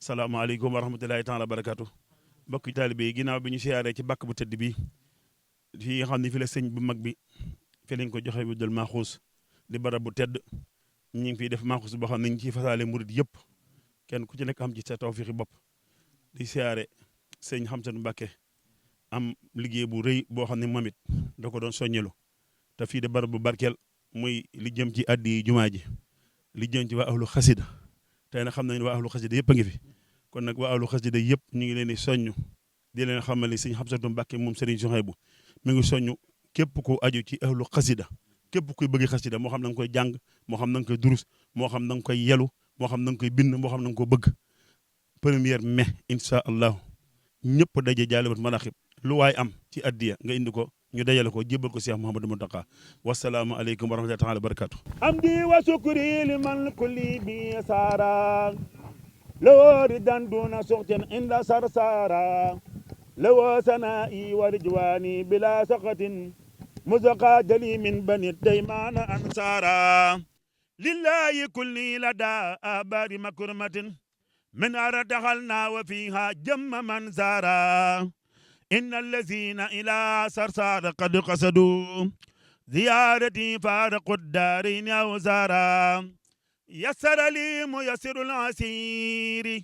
asalaamaaleykum wa rahmatulahi taala wa barakaatu mbokki taalibe yi ginnaaw bi ñu siyaaree ci bàkk bu tëdd bi fii nga xam ne fi la sëñ bu mag bi fi lañ ko joxe wuddal maaxuus di barab bu tedd ñu ngi fiy def maaxuus boo xam ne ñu ngi ciy fasaale murid yëpp kenn ku ci nekk am ci sa tawfiixi bopp di siyaare sëñ Xamsatu Mbàkke am liggéey bu rëy boo xam ne moom it da ko doon soññelu te fii de barab bu barkeel muy li jëm ci addi jumaa ji li jëm ci waa ahlu xasida tey nag xam nañ waa ahlu xasida yëpp a ngi fi kon nag waa ahlu xasida yëpp ñu ngi leen di soññ di leen xamal ni sëñ Xamsatu Mbàkke moom Sëriñ Suhaybu mi ngi soññ képp ku aju ci ahlu xasida képp kuy bëgg xasida moo xam na nga koy jàng moo xam na nga koy durus moo xam na nga koy yelu moo xam na nga koy bind moo xam na nga ko bëgg 1er mai incha allahu ñëpp daje jaalibat maraxib lu waay am ci addiya nga indi ko ñu dajale ko jébbal ko Cheikh Mouhamadou Mountakha wasalaamu aleykum wa rahmatullahi taala wa barakatu amdi wa sukri liman kulli bi sara lawori danduna suxtin inda sarsara lawo sana'i wa rijwani bila saqatin muzaqa jali min bani daymana ansara lillahi kulli lada abari makurmatin من أرى دخلنا وفيها جم من زارا إن الذين إلى صرصار قد قصدوا زيارتي فارقوا الدارين أو زارا يسر لي ميسر العسير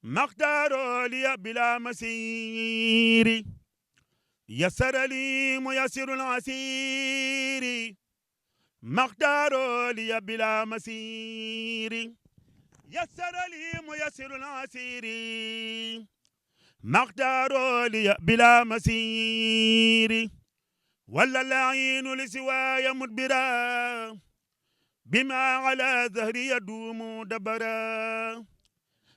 مقدار لي بلا مسير يسر لي ميسر العسير مقدار لي بلا مسير يسر لي ميسر العسير مقدار لي بلا مسير ولا العين لسواي مدبرا بما على ظهري يدوم دبرا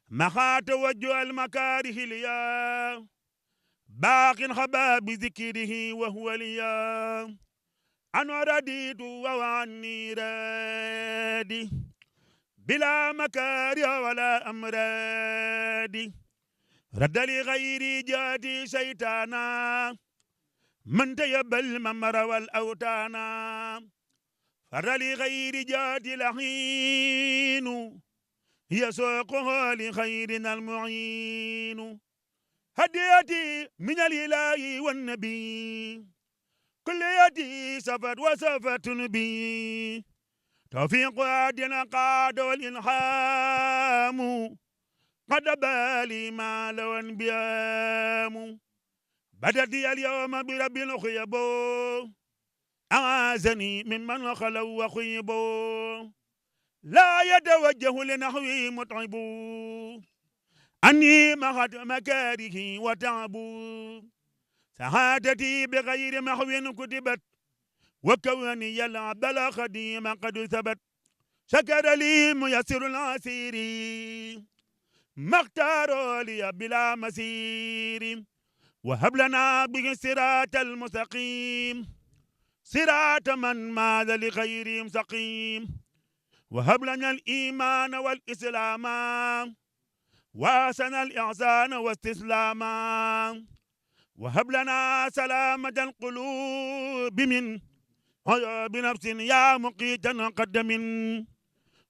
مخا توجه المكاره ليا باق خبا بذكره وهو ليا أنا رديت وعني رادي بلا مكاره ولا أمراد رد لغيري جادي شيطانا من تيب الممر والأوتانا فر لغير جادي لحين يسوقه لخيرنا المعين هديتي من الإله والنبي كل يدي سفت وسفت نبي توفيق عادنا قاد والإلهام قد بالي ما لو انبيام بدت اليوم برب الخيب أعازني ممن خلوا وخيبوا لا يتوجه لنحوي متعب أني مخت مكاره وتعب سعادتي بغير محو كتبت وكوني العبد الخديم قد ثبت شكر لي ميسر العسير ما اختار لي بلا مسير وهب لنا به الصراط المستقيم صراط من ماذا لغيرهم سقيم وهب لنا الإيمان والإسلام وأحسن الإحسان واستسلام وهب لنا سلامة القلوب من بنفس يا مقيتا قدم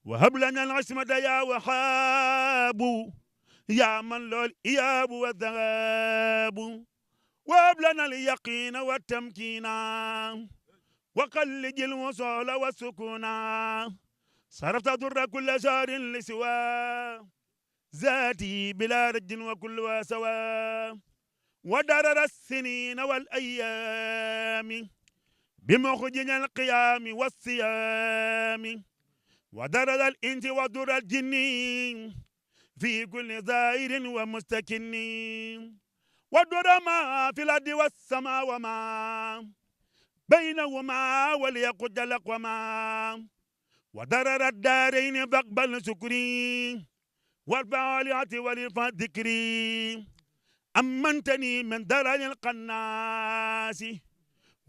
وهب لنا العصمة يا وهاب يا من له الإياب والذهاب وهب لنا اليقين والتمكين وقلج الوصول والسكون صرفت ضر كل شهر لسوى ذاتي بلا رج وكل سوى ودرر السنين والأيام بمخرج القيام والصيام ودرر الإنس ودر الجن في كل ظاهر ومستكن ودر ما في الأرض والسماء وما بينهما وليقد لقوما ودرر الدارين فاقبل شكري والفعاليات والإرفاع ذكري أمنتني من درر القناس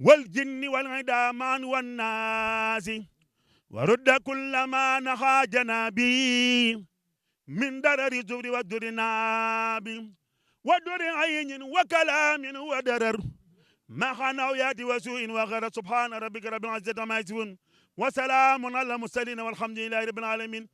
والجن والعدامان والناس ورد كل ما نخى جنابي من درر الزور والدر نابي ودر عين وكلام ودرر ما خناويات وسوء وغير سبحان ربك رب العزة عما يصفون وسلام على المرسلين والحمد لله رب العالمين